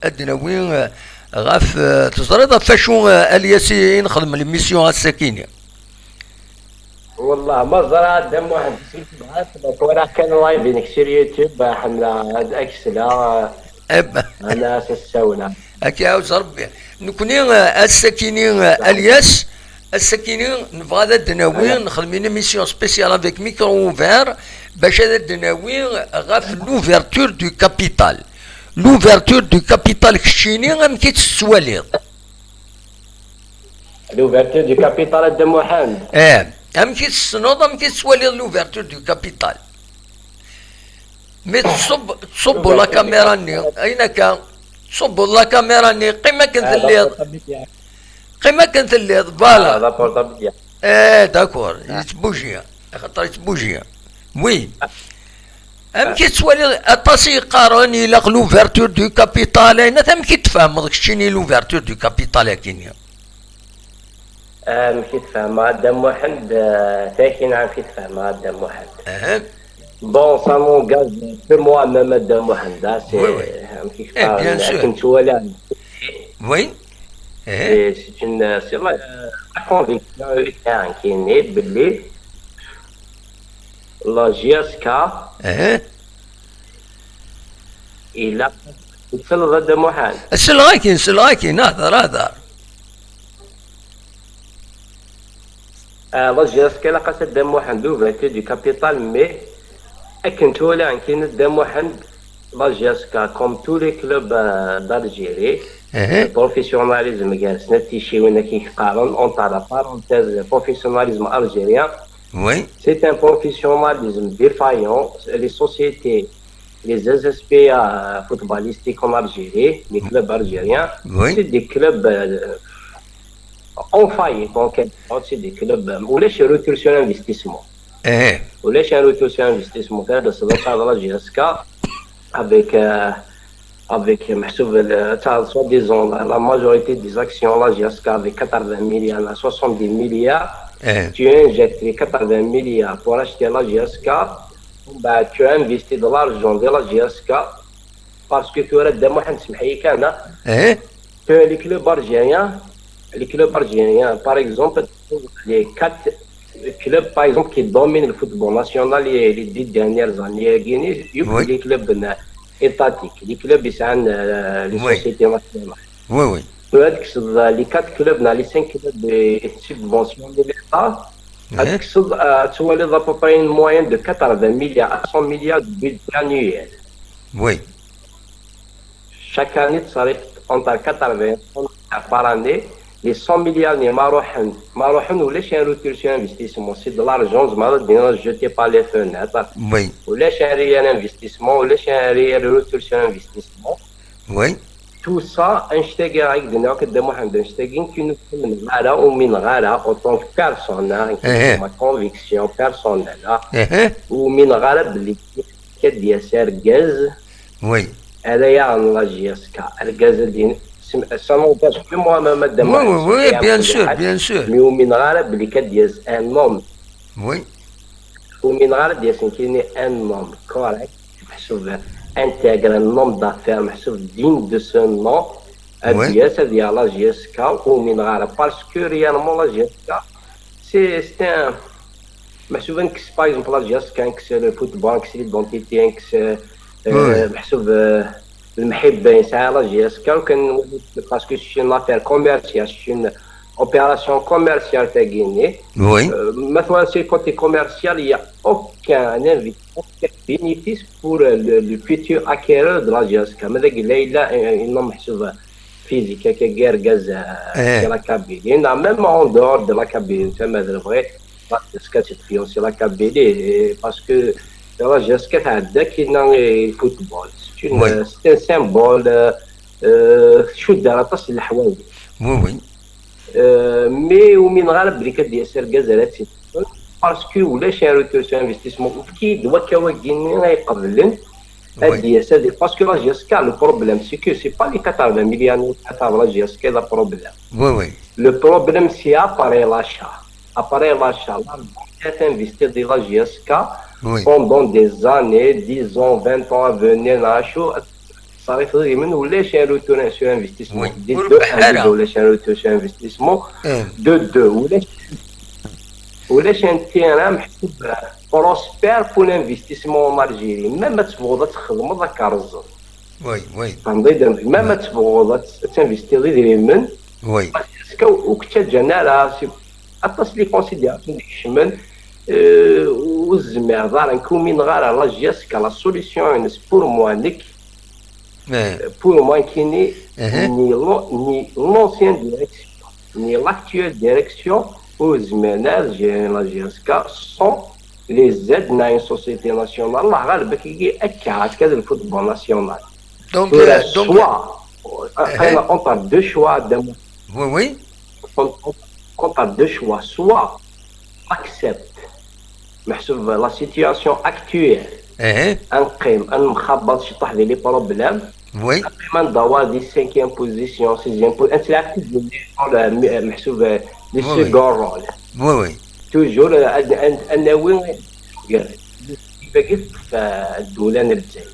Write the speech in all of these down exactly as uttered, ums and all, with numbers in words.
Ad d-nawi, eh, ɣef, eh, teẓriḍ ɣef wacu, eh, Alyas i, i nexdem l'émission ass-akini? Wallah, ma ẓra Dda Muḥend, si tebɣa, tebɣa kan live-inek sur YouTube, eh, ḥemmleɣ ad ak-sleɣ, eh, Eb- ana s-ssawleɣ. Ad k-iɛawez Rebbi. Nekni, eh, ass-akini, eh, Alyas, ass-akini nebɣa ad d-nawi, nexdem une émission spéciale avec micro ouvert, bac ad d-nawi ɣef l'ouverture du capital. L'ouverture du capital, keččini, amek i tt-tettwaliḍ? L'ouverture du capital a Dda Muḥend. Eh, amek i tessneḍ, amek i tettwaliḍ l'ouverture du capital? Mi tṣubb, tṣubbu la caméra-nni, ayen akka, tṣubbu la caméra-nni, qqim akken telliḍ. Qqim akken telliḍ, voilà. Ah, la portabilité. Eh, d'accord, yettbuji, axaṭer yettbuji. Oui. Amek i tettwaliḍ, aṭas i yeqqaren ilaq l'ouverture du capital, ayen, amek i tfehmeḍ keččini l'ouverture du capital akini? Amek i tfehmeḍ a Dda Muḥend, eh, takina amek i tfehmeḍ a Dda Muḥend? Aha. Bon, ça m'engage que moi-même a Dda Muḥend, ah, c'est, oui, oui, amek i, eh, bien sûr, akken ttwaliɣ. Oui. Eh. Et c'est une, c'est la, la conviction, hein, qui est née, belli la J S K, eh, ilaq tettleḍ a Dda Muḥend. Selleɣ-ak-in, selleɣ-ak-in, hder, hder. Ah, la J S K ilaq-as a Dda Muḥend l'ouverture du capital, mais akken ttwaliɣ nekkini a Dda Muḥend, la J S K, comme tous les clubs, euh, d'Algérie, eh, le professionnalisme, gar snat ticiwin akken i k-qqaren, entre la parenthèse, le professionnalisme algérien, oui, c'est un professionnalisme défaillant. Les sociétés, les S S P A, euh, footballistiques en Algérie, les clubs algériens, oui, c'est des clubs, euh, en faillite, en quelque sorte, c'est des clubs, euh, ulac retour sur investissement. Eh. Ulac un retour sur investissement. T'as de la J S K avec, euh, avec, euh, محسوب, euh, t'as soi-disant la, la majorité des actions la J S K avec quatre-vingts milliards, soixante-dix milliards. Eh. Tu injectes les quatre-vingts milliards pour acheter la J S K. Bah, tu investis de l'argent de la J S K parce que tu auras des moyens de, hein. Eh. Que les clubs algériens, les clubs algériens, par exemple, les quatre clubs, par exemple, qui dominent le football national les, les dix dernières années, Guinée, oui, les clubs, euh, étatiques, les clubs, euh, les, oui, sociétés nationales. Oui, oui. Tu as que les quatre clubs, les cinq clubs, euh, subventionnés l'État, hein, tu as à peu près une moyenne de quatre-vingts milliards à cent milliards de budget annuel. Oui. Chaque année, ça reste entre quatre-vingts et cent milliards par année. Les cent milliards, ni ma ruḥen, ma ruḥen, ulac un retour sur investissement. C'est de l'argent, زعما, jeté par les fenêtres. Oui. Ulac un réel investissement, ulac un réel retour sur investissement. Oui. Tout ça, annect-agi i d-yenna akk Dda Muḥend, annect-agi, ur t-umneɣ ara, ur umineɣ ara, en tant que personne, hein, eh, ma conviction personnelle, hein. Eh. Ur umineɣ ara belli ad d-yas argaz, oui, ara yaɣen la J S K. Argaz ad yin-, ça n'empêche que moi-même, Dda Muḥend, oui, oui, bien sûr, bien sûr. Mi ur umineɣ ara belli ad d-yas un homme. Oui. Ur umineɣ ara ad d-yas nekkini un homme correct, meḥsub intègre, un homme d'affaires, meḥsub digne de ce nom, ad d-yas, ad yaɣ la J S K, ur umineɣ ara. Parce que réellement, la J S K, c'est, c'est un, meḥsub ad nekkes, par exemple, la J S K, ad nekkes le football, ad nekkes l'identité, ad nekkes, euh, meḥsub, euh, lemḥibba yesɛa la J S K, parce que c'est une affaire commerciale, c'est une opération commerciale, tagini. Oui. Euh, maintenant, c'est côté commercial, il y a aucun invi-, aucun bénéfice pour, euh, le, le futur acquéreur de la J S K. Mais il a, il a un, un homme, meḥsub, physique, qui est guerre, gaz, euh, eh, de la Kabylie. Il y en a même en dehors de la Kabylie, c'est vrai. Parce que c'est, c'est la Kabylie, et parce que la J S K, c'est un football. C'est une, oui, euh, c'est un symbole, euh, euh, شو دار aṭas n leḥwayeǧ. Oui, oui. Euh, mais ur umineɣ ara belli ad d-yas argaz ara tt-id-, parce que ulac un retour sur investissement. Efk-iyi-d wakka wagi-nni ay qeblen, oui, ad d-yas, ad, parce que la J S K, le problème, c'est que c'est pas les quatre-vingts milliards n la J S K le problème. Oui, oui. Le problème, c'est après l'achat. Après l'achat, l'argent qui est investi dans la J S K, oui, pendant des années, dix ans, vingt ans à venir, la chose, tarifeḍ idrimen, ulac un retour sur investissement. Oui. Di deux, un, ulac un retour sur investissement. De deux, ulac, ulac un terrain meḥsub prospère pour l'investissement en Algérie. Même ad tebɣuḍ ad txedmeḍ, ad k-rẓen. Oui, oui. Même ad tebɣuḍ ad tinvestiḍ idrimen, oui, parce que ur k-ttaǧǧan ara. Aṭas les considérations d-ikecmen, euh, ur zmireɣ ara, nekk ur umineɣ ara la J S K, la solution-ines pour moi, nekk, euh, pour moi, nekkini, ni l'an-, ni l'ancienne direction, ni l'actuelle direction, ur zmiren ara ad gérer la J S K sans les aides n une société nationale. Allah ɣaleb, akka, akka d le football national. Donc, tura, euh, donc, soit, euh, entre deux choix, oui, oui. Entre, entre deux choix, soit accepte, meḥsub la situation actuelle, ad neqqim, ad nemxabbaḍ ciṭuḥ di les problèmes, oui, ad neqqim ad ndawar di cinquième position, sixième position, ad nettlaɛab toujours, euh, meḥsub, euh, di second rôle. Oui, oui. Toujours, euh, ad, ad, ad nawi ibaga teṭṭef, euh, ddula n Lezzayer.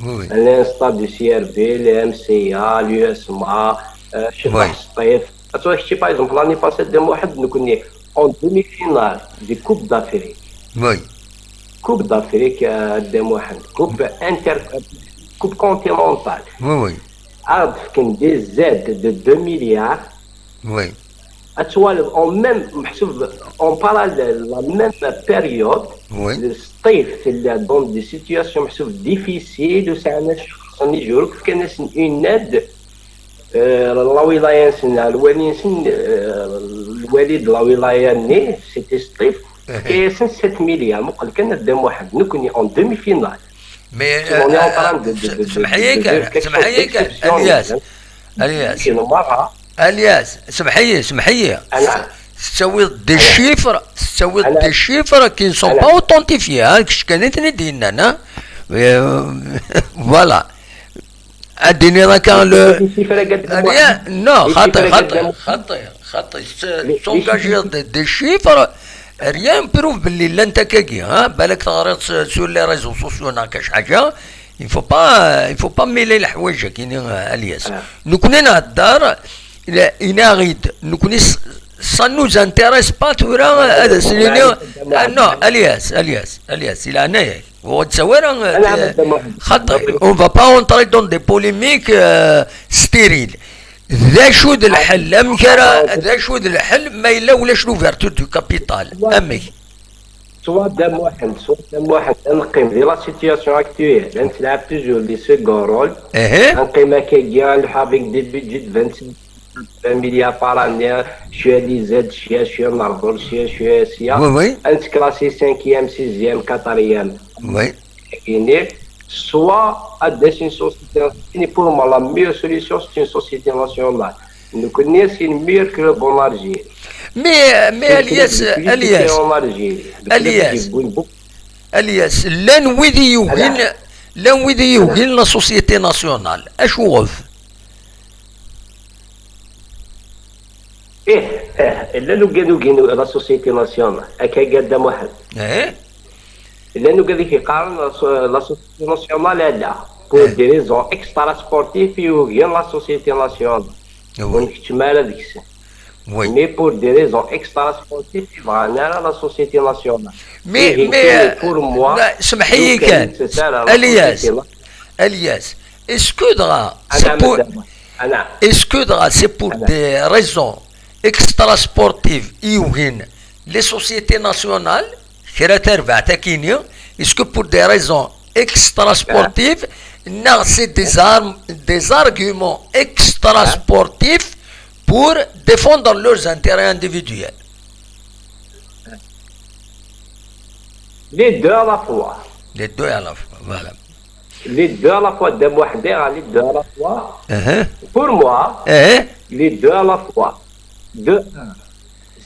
Oui, oui. L'instar du C R B, le M C A, l'U S M A, euh, cebbaḥ Sṭif. Ad tura kečči, par exemple, l'année passée, Dda Muḥend, nekkni en demi-finale de Coupe d'Afrique. Oui. Coupe d'Afrique, euh, Dda Muḥend. Coupe inter-, Coupe continentale. Oui, oui. Ad d-fken des aides de deux milliards. Oui. Ad twaliḍ en même, meḥsub, en parallèle, la même période, oui, Sṭif tella dans des situations meḥsub difficiles, ur sɛin acu xerṣen ijuruk, fkan-asen une aide, euh, la wilaya-nsen, lwali-nsen, euh, lwali de la wilaya-nni, c'était Sṭif, fka-yasen sept milliards, muqel kan a Dda Muḥend, nekkni en demi-finale. Mais, euh, on est en train de, de, de, semmeḥ-iyi kan, semmeḥ-iyi kan, Alyas. Alyas. Alyas, semmeḥ-iyi, semmeḥ-iyi. Tettawiḍ des chiffres, tettawiḍ des chiffres qui ne sont pas authentifiés, hein, kečč kan i ten-id-yennan, hein. Euh, voilà. Ad d-tiniḍ akka le... Alyas, non, xaṭi, xaṭi, xaṭi, xaṭi. S'engager des, des chiffres, rien prouve belli llant akkagi, hein. Balak teɣriḍ sur les réseaux sociaux neɣ kac ḥaǧa. Il faut pas, il faut pas mêler leḥwayeǧ-agi-ni, Alyas. Nekkni nhedder, ila, inaɣ-id, nekkni s-, ça nous intéresse pas tura ad as-nini, ah, non, Alyas, Alyas, Alyas, di leɛnaya-k, ur ɣ-d-tawi ara, euh, xaṭi, on va pas entrer dans des polémiques, euh, stériles. D acu d lḥel, amek ara, d acu d lḥel ma yella ulac l'ouverture du capital? Amek? Soit Dda Muḥend, soit Dda Muḥend, ad neqqim di la situation actuelle, ad nettlaɛab toujours di second rôle, ad neqqim akkagi, ad nleḥḥu avec des budgets de vingt-cinq, vingt milliards par année, cwiya les aides, cwiya, cwiya n ṛṛdul, cwiya, cwiya sya, ad nettclassi cinquième, sixième, quatrième. Oui. Soit ad d-tas une société, pour moi, la meilleure solution, c'est une société nationale. Nekkni, c'est mieux que le bon Algérie. Mais, mais Alyas, Alyas, Alyas, Alyas, llan wid i yugin, llan wid i yugin la société nationale. Acuɣef? Ih, ih, llan wid i yugin la société nationale. Akka, Dda Muḥend. Eh? Llan wid i k-yeqqaren la so-, la société nationale, ala. Pour des raisons extrasportives i ugin la société nationale. Oui. Ur nkeččem ara deg-sen. Oui. Mais pour des raisons extrasportives, i bɣan ara la société nationale. Mais, mais, pour moi, semmeḥ-iyi kan. Alyas, Alyas, est-ce que dɣa, c'est pour, est-ce que dɣa c'est pour des raisons extrasportives i ugin les sociétés nationales? Kra tarbaɛt akini, est-ce que pour des raisons extrasportives, neɣ c'est des armes, des arguments extrasportifs pour défendre leurs intérêts individuels? Les deux à la fois. Les deux à la fois, voilà. Les deux à la fois, Dda Muḥend, les deux à la fois. Pour moi, les deux à la fois. De un,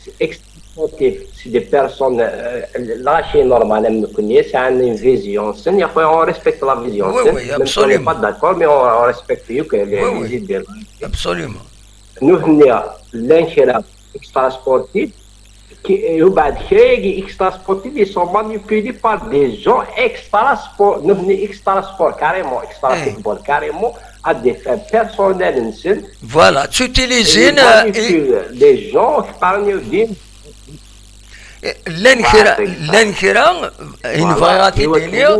c'est extrasportif, c'est des personnes, euh, là, c'est normal, hein, nous connaissons, c'est une vision. C'est, on respecte la vision. Oui, oui, absolument. Même si on n'est pas d'accord, mais on, on respecte que les, les idées. Absolument. Nous, on est l'incroyable extrasportif. Qui, euh, bah, créer des extra sportifs, ils sont manipulés par des gens extra sport, non, extra sport, carrément, extra football, carrément, à des fins personnelles, voilà, tu utilises une, euh, des gens qui parlent d'une llan kra, llan kra, ayen bɣiɣ ad t-id-iniɣ,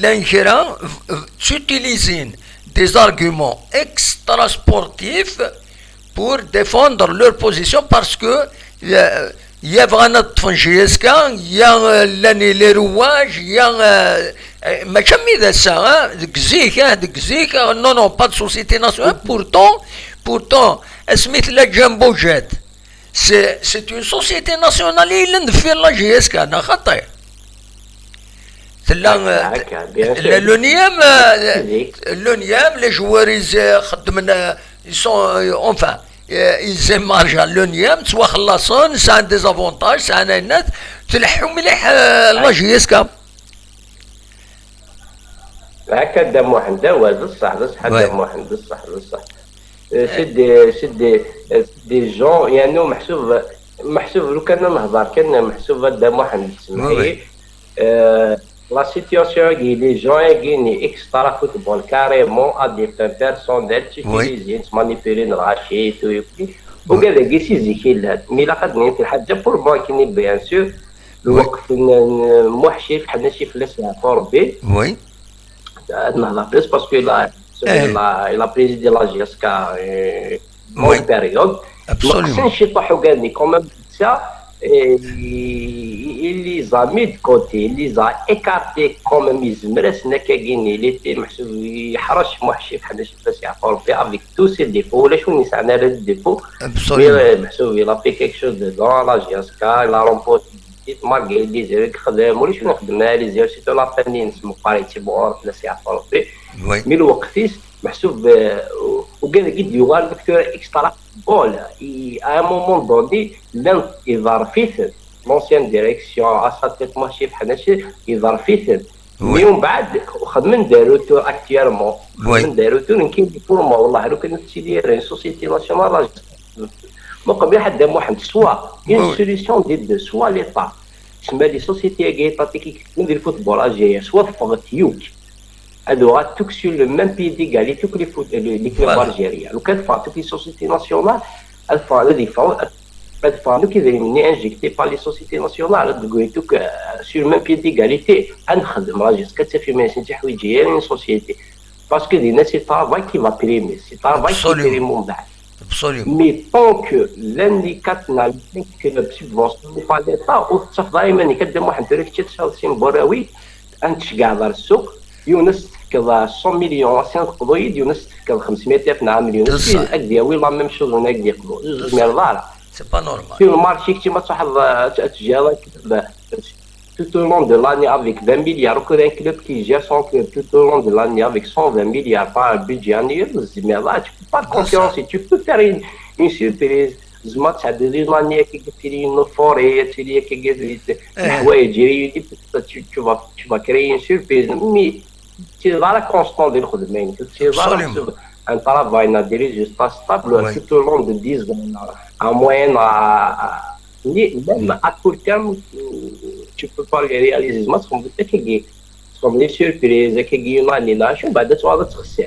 llan kra, tu utilises des arguments extra sportifs pour défendre leur position parce que euh, il y a vraiment de J S K, il y a euh, l'année les rouages, il y a euh, euh, mačči am d ass-a, hein, deg zik, hein, deg zik, euh, non, non, pas de société nationale, pourtant, pourtant, asmi tella Jumbo Jet, c'est, c'est une société nationale, il est de la J S K, neɣ xaṭi. Tella, euh, Hekk, hekk, bien sûr. L'O N I M, euh, l'O N I M, les joueurs, ils, euh, xeddmen, euh, ils sont, euh, enfin, euh, ils émargent à l'O N I M, ttwaxellaṣen, sɛan des avantages, sɛan ayen, tleḥḥu mliḥ, euh, la J S K. هكا دا محمد، ايوا، بصح، بصح، دا محمد، بصح، بصح. Euh, c'est des, c'est des, euh, c'est des gens، يعني، محسوب، محسوب، لو كان نهضر كان محسوب دا محمد، سمحي. Euh, la situation هاكي، les gens هاكي، ني extra football carrément à des fins personnelles، تيتيليزي، تمانيبيلي، نغاشي، تو، يبكي. وكذا كي سي زيكي لا، مي لا قد نيت الحاجة pour moi كيني، bien sûr. الوقت ن-، ن-، موحشي، حنا شي فلاس يعرفوا ربي. Oui. نهضر بليس parce que il a, il a, il a présidé la J S K, euh, longue période. Absolument. ما خصنيش يطيحوا كاع quand même ça. Et il les a mis de côté, il les a écartés quand même. يزمر سنا كاكيني، il était محسوب يحرش موحشي بحال شي باش يعرفوا ربي avec tous ses défauts. ولا شو نسعنا على les défauts. Absolument. محسوب il a fait quelque chose dedans la J S K, il a remporté malgré les erreurs خدم ولا شنو خدمنا les erreurs، surtout la fin اللي نسمو قاري تيبور، الناس يعرفوا ربي. Oui. Mais الوقتيس محسوب، آه، وكان كيديوغال دكتور extra football. À un moment donné لان يضرفيث l'ancienne direction à sa tête ماشي بحال شي يضرفيث. Oui. Mais ومن بعد خدمن داروا تو actuellement. Oui. خدمن داروا تو نكين pour moi والله لو كانت تسيدي une société nationale. ما قبل حد محمد، soit une solution des deux, soit l'État. تسمى les sociétés هاكي étatiques من ديال الفوتبول algérien، soit تفغت يوك. هادو غاتوك sur le même pied d'égalité que les foot-، les clubs algériens. لو كان تفغتوك les sociétés nationales، غادي يفغوا، غادي يفغوا كي دايرين injecté par les sociétés nationales، غادي يقولوا sur le même pied d'égalité. غنخدم راه جيت كتفي ما يسنتي حوايج هي une société. Parce que دينا c'est travail qui va primer، c'est travail qui Absolument. Prime من بعد. Absolument. Mais tant que l'handicap n'a cinq clubs subventionnés par l'État، وتصف دائما كدام واحد الدريكتير تشاوسين بوراوي، انت شكاع دار السوق، يونس تفكض مية مليون، سين قضويد، يونس تفكض خمسمية ألف، نعم، مليون. بصح. اكدي وي la même chose، هنا اكدي قضو زوج ميرضار. C'est pas normal. في المارشي كيما صاحب تجي tout au long de l'année avec vingt milliards. وكذا un club qui gère son club tout au long de l'année avec cent vingt milliards par budget annuel, mais là, tu peux pas concurrencer. Tu peux faire une, une surprise. زعما تعدي لي لاني كي قلت لي une forêt، تي لي كي قلت لي الحوايج، tu, tu vas, tu vas créer une surprise. Mais c'est la constante ديال الخدمه، يعني c'est Absolument. Un travail n'a des résultats stables Oui. Tout au long de dix ans. En moyenne, à, à, ni- même à court terme, tu peux pas les réaliser. زعما تخدم حتى كي تخدم les surprises، كي يوناني ناش، ومن بعد تعاود تخسر.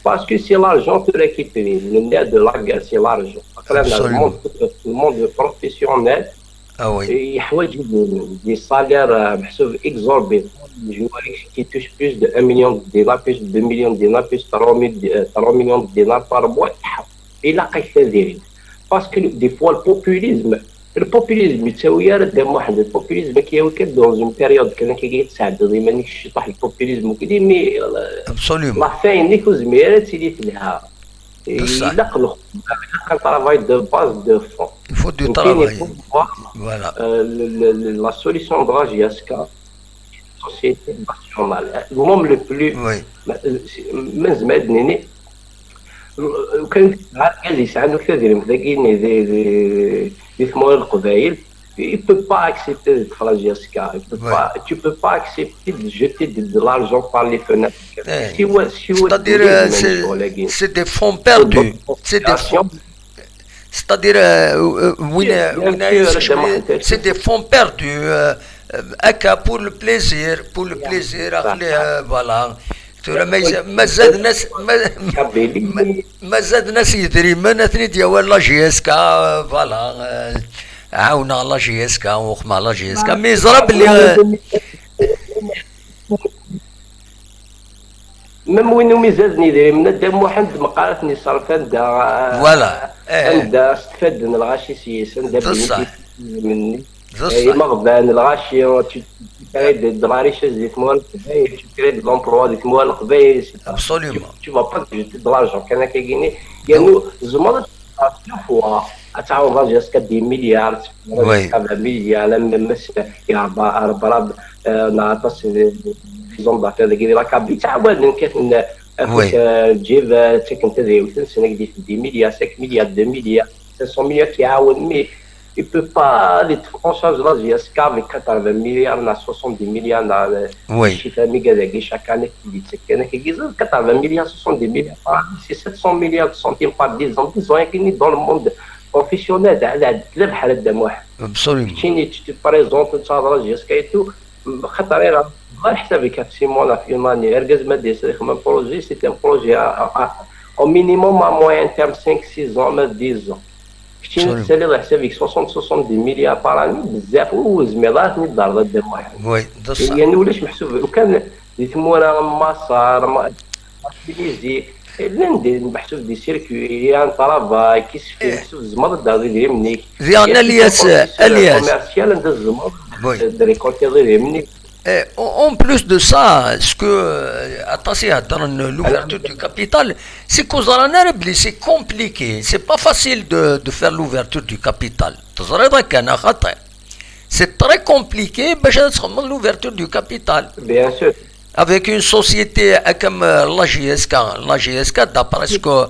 Parce que c'est l'argent que tu récupères. Le nerf de la guerre, c'est l'argent. Après, dans le Absolument. monde, le monde professionnel, Ah oui. يحوج des salaires, euh, محسوب exorbitants. Les joueurs qui touchent plus de un million de dinars, plus de deux millions de dinars, plus de trois mille, euh, trois millions de dinars par mois. إلا قيت ديري. Parce que des fois, le populisme, le populisme يتساوي راه دام واحد le populisme كياوي كان dans une période كان كيتساعد ديما الشطح le populisme وكذا، mais Absolument. la fin ينيك وزميرة تيلي تلها. بصح. إلا قلق، إلا كان travail de base de fond. Il faut du يمكن travail. يكون هو Voilà. آه، ال- ال- ال- la solution de la J S K, société nationale. Même le plus Oui. من زمان نيني وكان غير يسعى انه كثير من ذاكين دي دي دي ثمور القبائل. Il peut pas accepter d'être la J S K. Il peut Ouais. Pas, tu peux pas accepter de jeter de, de l'argent par les fenêtres. Eh. Si ouais, si ouais, C'est-à-dire, euh, c'est c'est des fonds perdus. C'est des fonds, C'est-à-dire, euh, euh, win, win, c'est des fonds perdus, euh, euh, pour le plaisir, pour le plaisir, euh, voilà. Tura ma, ma zaden-as, ma, ma, ma zaden-as yedrimen, ad ten-id-yawi la J S K, euh, voilà, euh, ɛawneɣ la J S K, uxmeɣ la J S K, mais yeẓra belli, euh, Même win umi zaden idrimen, a Dda Muḥend, meqqar ad ten-iṣerref anda, voilà, anda stfaden lɣaci s-yes, anda bénéficien idrimen-nni. Imeɣban, lɣaci, tu, tu crées de, de la richesse di tmura n Leqbayel, tu crées de l'emploi di tmura n Leqbayel, c'est pas, tu, tu vas pas jeter de l'argent kan akka-gini, yernu tzemreḍ ad tɛawneḍ jusqu'à dix milliards, jusqu'à vingt milliards, même si yerba rrebrab, euh, neɣ aṭas n les hommes d'affaires dagi di la Kabylie ttɛawaden, kkaten afus, euh, lǧib, euh, ttaken tadriwt-nsen, ak d dix milliards, cinq milliards, deux milliards, cinq cents milliards, kiɛawen, mais il peut pas aller en charge la J S K avec quatre-vingts milliards, neɣ soixante-dix milliards, neɣ, euh, chiffre amiga dagi chaque année qui dit que quatre-vingts milliards, soixante-dix milliards par année, c'est sept cents milliards de centimes par dix ans, dix ans, dans le monde professionnel, d, d, d lebḥer, a Dda Muḥend. Absolument. Keččini, tu te présentes, tu as jusqu'à et tout, xaṭer ira, ɣer ḥsab-ik ɣef six mois, ɣef une année, argaz ma d-yesrix même projet, c'est un projet à, à, à, au minimum à moyen terme cinq, six ans, même dix ans. Keččini tessaliḍ ɣef ḥsab-ik soixante, soixante-dix milliards par année, bezzaf, ur zmireḍ ara ad ten-id-terreḍ, a Dda Muḥend. Oui, d ṣṣeḥ. Yerna ulac meḥsub, lukan di tmura n Maṣer, ma-, Tunisie, llan di, meḥsub di circuit, il y a un travail qui se fait, meḥsub tzemreḍ ad d-terreḍ idrimen-ik. Diɣen, Alyas, Alyas, commercial, anda tzemreḍ ad d-récoltiḍ idrimen-ik. Eh, en, en plus de ça, ce que, euh, aṭas i heddren, l'ouverture du capital, c'est que ẓran ara belli c'est compliqué, c'est pas facile de, de faire l'ouverture du capital. Teẓriḍ akka, neɣ xaṭi? C'est très compliqué bac ad txedmeḍ l'ouverture du capital. Bien sûr. Avec une société, euh, comme, euh, la J S K, la J S K, d'après ce que,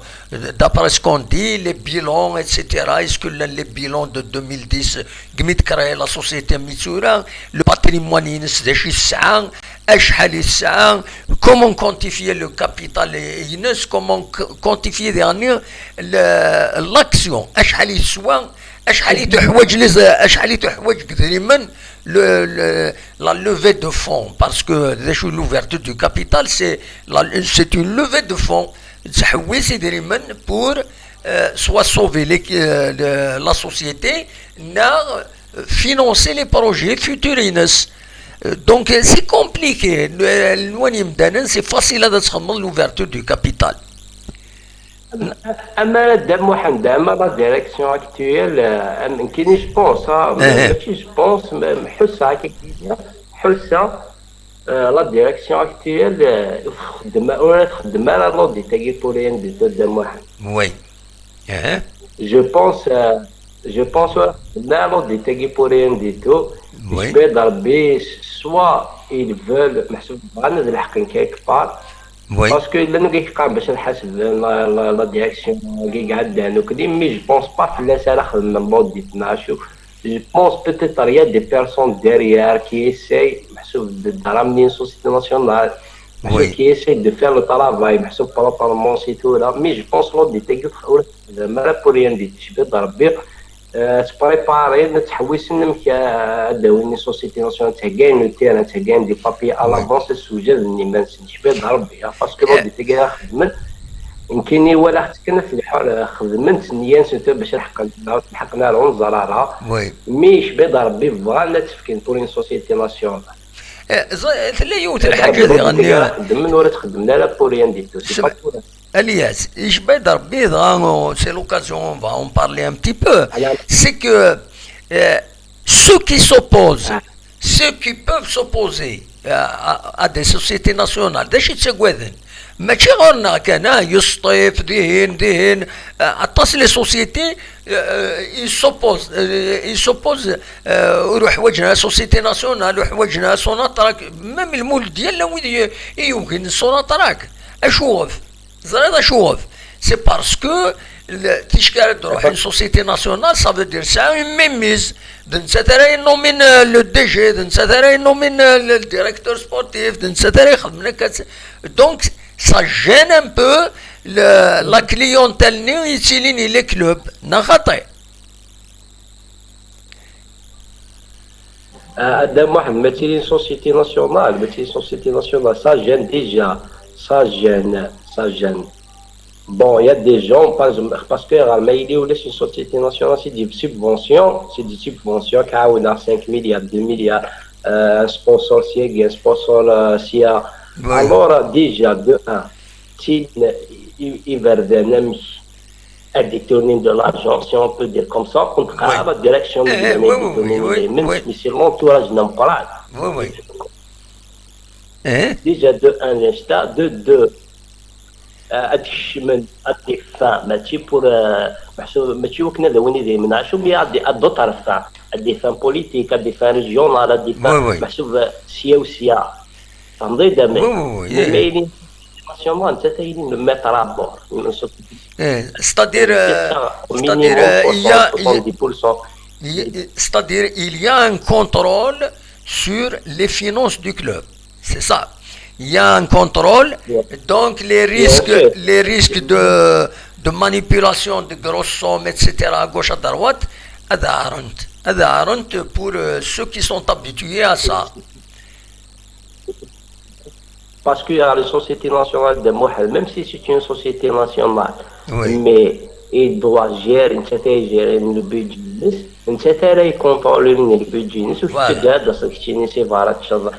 d'après ce qu'on dit, les bilans, et cetera, est-ce que les bilans de deux mille dix, segmi d-créer la société Mitsura, le patrimoine-ines, d acu i tesɛa, acḥal i tesɛa, comment quantifier le capital-ines, comment qu-, quantifier, diɣen, le, l'action, acḥal i teswa, acḥal i tuḥwaǧ les, acḥal i tuḥwaǧ deg idrimen, le, le, la levée de fonds, parce que déjà l'ouverture du capital, c'est la, c'est une levée de fonds. Tettḥewwis idrimen pour, euh, soit sauver les, euh, le, la société, neɣ financer les projets futurs-ines. Euh, donc, c'est compliqué. Le, le, c'est facile à l'ouverture du capital. Ama a Dda Muḥend, ama la direction actuelle, euh, am-, nekkini je pense, ah, mačči je pense, mais ḥusseɣ akka, ḥusseɣ, euh, la direction actuelle, euh, txeddem, ur txeddem ara l'audit-agi pour rien du tout, a Dda Muḥend. Oui. Je pense, euh, je pense ur txeddem ara l'audit-agi pour rien du tout. Oui. Yecba-d Rebbi, soit ils veulent, meḥsub bɣan ad lḥeqen quelque part, Oui. Parce que llan wigi yeqqaren bac ad ḥasben la, la, la direction-agi iɛeddan akk-nni, mais je pense pas fell-as ara xedmen l'audit, neɣ acu. Je pense peut-être il y a des personnes derrière qui essayent, meḥsub d, de ramener une société nationale, meḥsub, oui, qui essayent de faire le travail, meḥsub proprement, c'est tout là. Mais je pense l'audit-agi ur t-xeddmen ara pour rien du tout, yecba-d Rebbi. Euh, ttpréparen, ttḥewwisen amek, euh, ad d-awin les sociétés nationales, ttheggayen le terrain, ttheggayen des papiers à l'avance, ssewjaden iman-nsen, yecba-d Rebbi, ah, parce que l'audit-agi ara xedmen, nekkini walaɣ-tt kan at lḥur, euh, xedmen-tt nniya-nsen tura bac ad ḥeqqen, ur ḥeqqen ara, ur neẓri ara. Oui. Mais yecba-d Rebbi bɣan ad tt-fken pour une société nationale. Eh, ẓ-, tella yiwet n lḥaǧa diɣen. Ara xeddmen, ur ad xeddmen ara pour rien du tout. C'est pas pour rien. Alyas, yecba-d Rebbi dɣa, c'est l'occasion, on va en parler un petit peu. C'est que, euh, ceux qui s'opposent, ceux qui peuvent s'opposer, euh, à, à des sociétés nationales, d acu i ttagaden? Mačči ɣur-neɣ kan, ah, Yusṭif, dihin, dihin, euh, aṭas les sociétés, euh, ils s'opposent, euh, ils s'opposent, euh, ur uḥwaǧen ara société nationale, ur uḥwaǧen ara Sonatrach, même Lmulud, yal wid i, i yugin Sonatrach. Acuɣef? Teẓriḍ acuɣef? C'est parce que le, ticki ara d-truḥ une société nationale, ça veut dire tesɛa une mainmise. D nettat ara yennummen, euh, le D G, d nettat ara yennummen, euh, le, le directeur sportif, d nettat ara ixedmen akka. Donc, ça gêne un peu le, la clientèle-nni yettilin i les clubs. Neɣ xaṭi? Ah, Dda Muḥend, mačči une société nationale, mačči une société nationale, ça gêne déjà, ça gêne, ça gêne. Bon, il y a des gens, par exemple, parce que rarement il y a une société nationale, c'est des subventions, c'est des subventions, car on a cinq milliards, deux milliards, euh, un sponsor, c'est un sponsor, euh, c'est un- Oui. Alors, euh, déjà, de un, si il, il, il va revenir à détourner de l'argent, si on peut dire comme ça, contre Oui. la direction de Eh, la oui, oui, détourner, oui, oui, même oui. si c'est l'entourage n'aime pas. Oui, oui. Hein? Déjà, de un, l'instant, de deux, euh, à des chemins, à des fins, mais tu pour, euh, mais tu vois que nous avons des menaces, mais à des, à d'autres fins, à des fins politiques, à des fins régionales, à des fins, Oui, oui. mais tu veux, si ou si, ah. Attendez, Oui, oui, oui, mais, eh. Mais il est nationalement, c'est-à-dire, il me mettra à bord. Eh, c'est-à-dire, euh, C'est ça, au c'est-à-dire, minimum euh, il y a, il y a- soixante-dix pour cent. il y a- c'est-à-dire, il y a un contrôle sur les finances du club. C'est ça. Il y a un contrôle. Bien. Donc, les Bien risques, sûr. les risques de, de manipulation de grosses sommes, et cetera, à gauche, à droite, ad ɛerrent. Ad ɛerrent pour euh, ceux qui sont habitués à ça. Parce que la société nationale de Mohamed, même si c'est une société nationale, Oui. Mais il doit gérer, نتا تاي gérer le budget نتا تاي contrôler le budget نتا Voilà. تجاه داسك تشيني سي فارا تشظ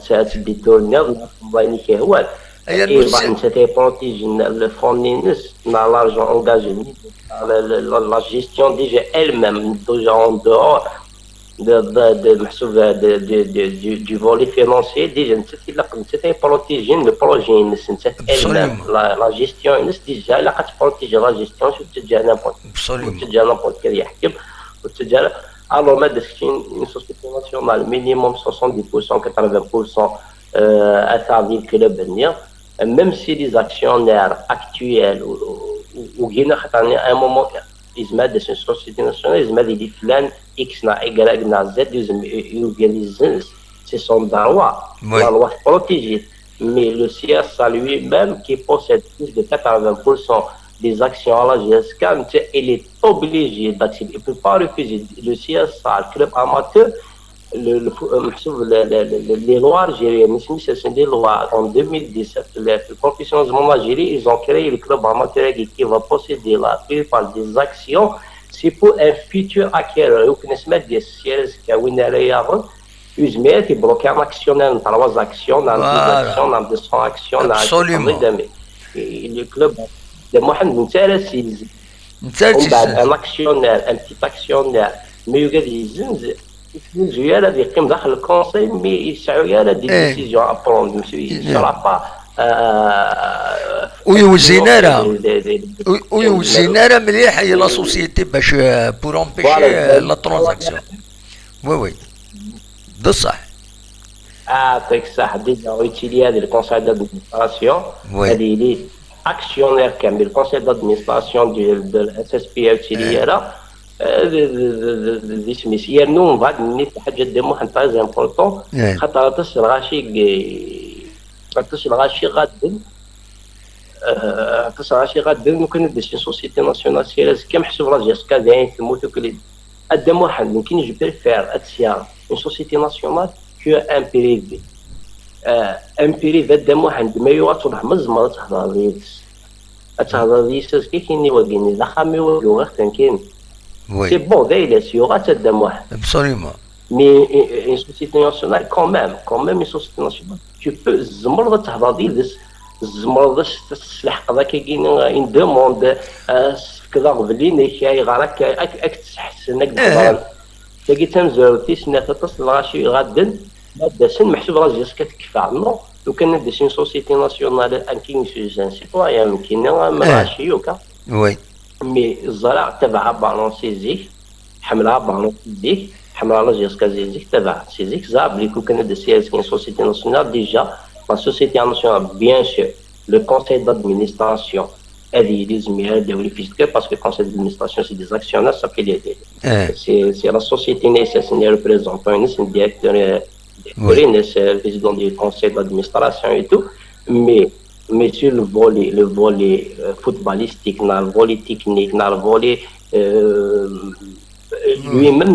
تديتورني الله ينيك هو هي ايوا المسير. نتا تاي بروتيجي le fond نس نا l'argent engagé la gestion déjà elle-même déjà en dehors de, de, de, محسوب de, de, de, du, du volet financier déjà نتا تاي بروتيجي le projet نس نتا elle-même Absolument. la, la gestion نس déjà لا قد protéger la gestion شو تجاه n'importe Absolument. وتجاه n'importe quel يحكم وتجاه alors ما داكشي une société nationale minimum soixante-dix pour cent quatre-vingts pour cent à servir le club même si les actionnaires actuels ou جينا خاطر à un moment يزما داك une société nationale يزما دي فلان X نا Y نا Z يزم يوجد les c'est son droit Oui. la loi protégée mais le C S A lui-même qui possède plus de quatre-vingts pour cent des actions à la G S K, il est obligé d'accepter. Il ne peut pas refuser. Le C S A, le club amateur, le, le, euh, محسوب le, le, le, le, les lois algériennes, c'est c'est des lois en deux mille dix-sept, le, le professionnalisme en Algérie, ils ont créé le club amateur qui va posséder la plupart des actions. C'est pour un futur acquéreur. Donc, نسمع ديال السياسة كوين على ياغل. يزمير يبلوكي ان اكسيونير ن trois actions ن Voilà. Deux actions ن deux cents actions Absolument. Le club de Mohamed نتا راه سيزي نتا ومن بعد تيسن. ان اكسيونير un petit actionnaire ما يقدر يزنز يتنزو يا راه يقيم داخل le conseil mais يسعوا يا راه des إيه. Décisions à prendre monsieur il إيه. Sera pas ويوزينا راه des- des- des- ويوزينا راه مليح هي la société باش pour empêcher Voilà. La transaction. Oui, oui. بصح. Ah, يعطيك الصحة déjà utiliser le conseil d'administration Oui. هذه اللي actionnaire كامل le conseil d'administration de la S S P A utiliser là دي سميس يرنو من بعد مني حاجة دي مهم très important إيه. خاطر تصل غاشي خاطر تصل غاشي غادن آه، تصل غاشي غادن ممكن ندير une société nationale سيريز كي محسوب la G S K داين تموت وكل أدم واحد ممكن je préfère أتسيا une société nationale que un privé. آه، un privé أدم واحد ما يوغا توضح من الزمر تهضر ديس أتهضر ديس كي كيني وقيني لا خامي وقيني غير كان كاين Oui. C'est bon دايلس يوغا تدم واحد Absolument. Mais une société nationale, quand même, quand même une société nationale, tu peux تزمرض تهضر ديدس تزمرض تسلح قضاك كاين une demande تسفكض غبلين كاي غراك اك تسحسن اك تهضر تاكي تنزل تيسنا تتصل غاشي غادن ما داسن محسوب راجي كتكفى non لو كان ندير une société nationale ان كاين سوزان سيتويان كاين ما إيه. غاشي يوكا Oui. Mais الزرع تبع بالونسي زيك حملها بالونسي زيك حملها لا جيسكا زيك تبع سي زيك زاب لي كون كان دي سي اس كاين société nationale déjà la société nationale bien sûr le conseil d'administration هذه اللي زميها داولي في parce que le conseil d'administration c'est des actionnaires ça fait les إيه. c'est c'est la société nécessaire les représentants les directeurs Oui. le président du conseil d'administration et tout mais mais sur le volet le volet euh, footballistique نا le volet technique نا le volet euh, lui-même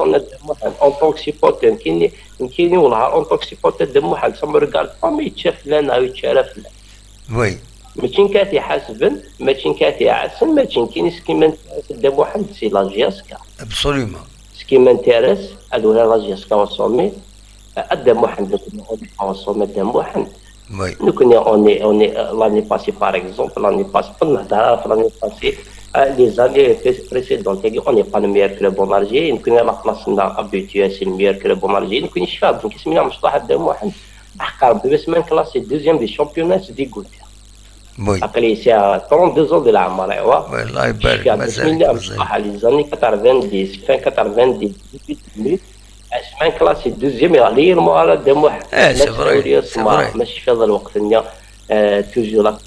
personne à Dda Muḥend, en tant que supporter, nekkini, nekkini wellah en tant que supporter Dda Muḥend, ça me regarde pas, ma yečča fell-aneɣ, yečča ara fell-aneɣ. Oui. Mačči nekk ara t-iḥasben, mačči nekk ara t-iɛassen, mačči nekkini. Ce qui m'intéresse Dda Muḥend, c'est la J S K. Absolument. Ce qui m'intéresse, ad urareɣ la J S K au sommet, à Dda Muḥend, au sommet Dda Muḥend. Oui. Nekkni, on est, on est, euh, l'année passée, par exemple, l'année passée, on a, l'année passée, euh, les années pré- précédentes, on n'est pas le meilleur club en Algérie, nekkni à la place-nneɣ habitué, c'est le meilleur club en Algérie, nekkni cfiɣ-d nekk isem-inu Mecṭuḥ Dda Muḥend, aḥeqq Rebbi, asmi classé deuxième du championnat, c'est dégoûté. Oui. Aql-i sɛiɣ trente-deux ans de leɛmer, aywa. Oui, الله يبارك. Cfiɣ-d asmi مازالك lliɣ مازالك. Mecṭuḥ, les années quatre-vingt-dix, fin quatre-vingt-dix, dix-huit minutes. Asmi classé deuxième, yeɣli yelmuɣ ara Dda Muḥend. Eh, c'est vrai, c'est vrai. Ma cfiɣ lweqt-nni, euh, toujours la.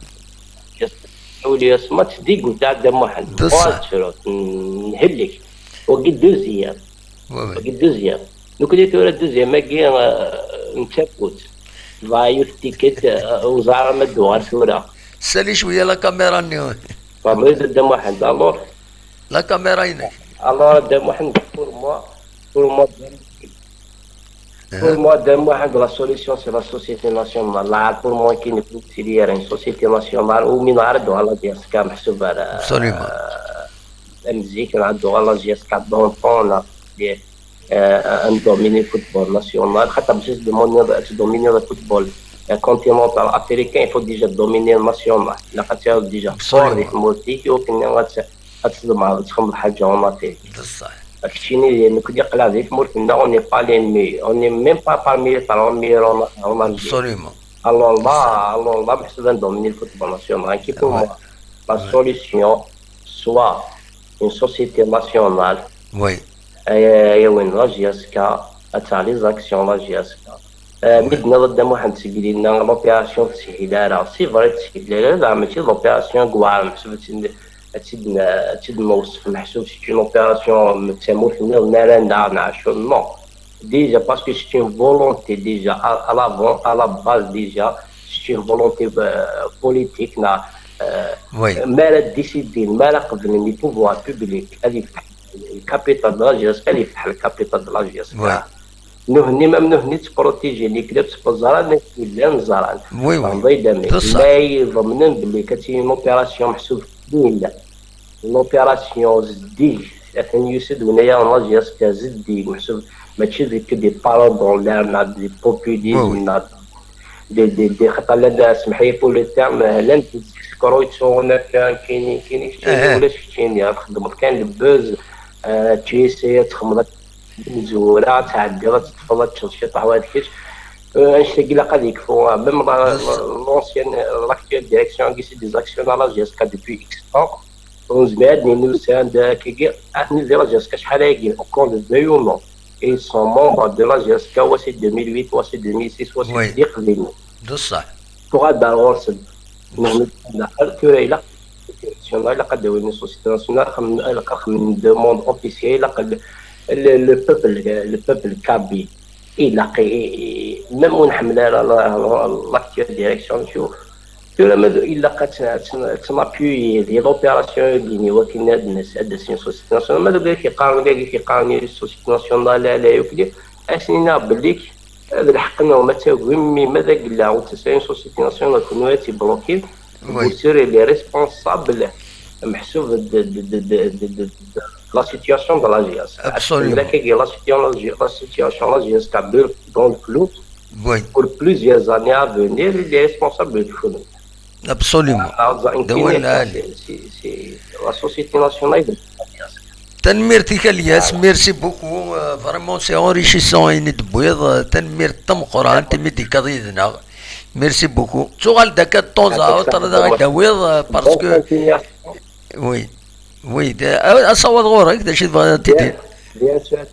Uli Asma, tdiguta Dda Muḥend. بصح. Ɣur-tt, nhellek. Wagi deuxième. Oui, oui. Wagi deuxième. Nekkni tura deuxième-agi, euh, nettafut. Ḍaɛif ticket, euh, ur ẓriɣ ma d-uɣal tura. Sali شوية la caméra-nni. Famille de Dda Muḥend. Alors, La caméra-inek. alors Dda Muḥend, pour moi, pour moi, pour moi, Dda Muḥend, la solution, c'est la société nationale. Là, pour moi, qui ne peut se dire une société nationale, ou min ara d-uɣal la J S K, meḥsub ar, Absolument. euh, am zik, ara d-uɣal la J S K d'antan, euh, un dominer le football national. Xaṭer, bac ad tdominiḍ, ad tdominiḍ le football, euh, continental africain, il faut déjà dominer le national. Ilaq ad tiliḍ déjà fort di tmurt-ik, i wakken ad t-, ad tḍemɛeḍ ad txedmeḍ lḥaǧa en Afrique. بصح. Keččini, nekkni aql-aɣ di tmurt-nneɣ, on n'est pas les meilleurs, on n'est même pas parmi les trois meilleurs en, en Algérie. Absolument. Alors là, alors là, meḥsub ad ndomini le football national. Qui pour Ouais. Moi, la solution, soit une société nationale, Oui. euh, et une la J S K, à les actions la J S K. Mi d-tenniḍ a Dda Muḥend seg dinna, l'opération ur teshil ara. C'est vrai, ur teshil ara, dɣa mačči d l'opération i iweɛren, meḥsub ad tt-id-, ad tt-id-, ad tt-id-newṣef, meḥsub c'est une opération d tamurt nniḍen ara nɛac, non. Déjà, parce que c'est une volonté, déjà, à, à l'avant, à la base, déjà, c'est une volonté, euh, politique, na, euh, Oui. Mi ara décidin, mi ara qeblen les pouvoirs publics ad yefteḥ la capitale de la J S K, ad yefteḥ la capitale de la J S K. Oui. Nutni, même nutni ttprotijin, les clubs ẓran akken llan ẓran. Oui, oui. Tfehmeḍ-iyi-d amek? D ṣṣeḥ. Ma yebɣa mnen belli ad tili une opération meḥsub kin, une opération zeddig, atan yusa-d wennayer n la J S K zeddig, meḥsub mačči d que des paroles dans l'air, na des populismes, Oui, oui. na des, des, des, xaṭer llan, semḥ-iyi pour le terme, llan des escrocs yettsuɣun akka, kini, kini, keččini, Eh. Ulac keččini, ad txedmeḍ kan le buzz, euh, tu essaies ad txedmeḍ akken tmezwura, ad tɛeddiḍ, ad teṭṭfeḍ, ad teččeḍ ciṭuḥ, wa d kečč. Euh, annect-agi ilaq ad yekfu, euh, même la, Yes. la, l'ancienne, euh, l'actuelle direction, c'est des actionnaires la J S K depuis X temps. Ur nezmir ad d-nini ussan-d akkagi, atni di la J S K acḥal ayagi, qu'on le veuille ou non. Et ils sont membres de la J S K, wa c'est deux mille huit, wa c'est deux mille six, wa c'est Oui. d iqdimen. D ṣṣeḥ. Tuɣal-d ar ɣur-sen. Nehni tura ilaq, ilaq ad d-awin une société nationale, ilaq ad xedmen une demande officielle, ilaq le, le, le peuple, le peuple kabyle. Ilaq, i, i, même ur nḥemmel ara la, la, l'actuelle direction, tu vois. Tura ma d-, ilaq ad tt-, ad tt-, ad tt-nappuyer di l'opération-agi-nni, wakken ad d-nas, ad d-tas une société nationale. Ma d wigi i yeqqaren, wigi i yeqqaren une société nationale, ala, ala, yakk, ad sen-iniɣ belli d lḥeqq-nwen ma tagim, mi ma d agella ur d-tasa une société nationale, kunwi ad tt-iblokin. Oui. Vous serez les responsables, meḥsub de, de, de la situation de la J S K. Absolument. La, la situation, la situation, la J S K dans le flou. Oui. Pour plusieurs années à venir, il est responsable de tout. Absolument. Alors, D awal lɛali. C'est, c'est, c'est la société nationale. Tanemmirt-ik a Lyas, merci beaucoup. Euh, vraiment, c'est enrichissant ayen i d-tewwiḍ. Euh, tanemmirt tameqqrant imi d-tekkaḍ yid-neɣ. Merci beaucoup. Tuɣal-d akka de temps à autre ad aɣ-d-tawiḍ, euh, parce que... Oui. Oui, d-, a-, asawaḍ ɣur-k, d acu i tebɣiḍ ad t-id-tiniḍ? Bien sûr.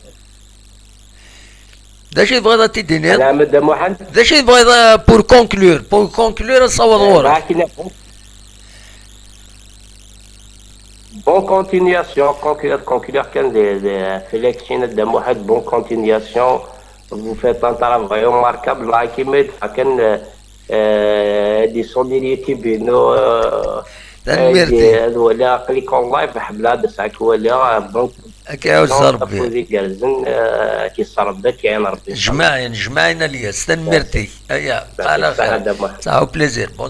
D acu i tebɣiḍ ad t-id-tiniḍ? Ɛmed Muḥend. D acu i tebɣiḍ, euh, pour conclure? Pour conclure, asawaḍ ɣur-k. Bonne continuation, conclure, conclure kan de, de Félix Chin de Mohamed, bonne continuation. Vous faites un travail remarquable. Like, mais, euh, euh, des solidarités, bino, euh, Tanemmirt-ik. Voilà, click en live, ḥebla de sac, voilà, bonne Ad k-iɛuzz Rebbi. Afud igerrzen, euh, ki ṣṣerf, ad k-iɛin Rebbi. Jmaɛin, jmaɛin a Lyas. Tanemmirt-ik. Aya, Merci, ala xir. Saɛada Muḥend. Saɛa u plaisir. Bon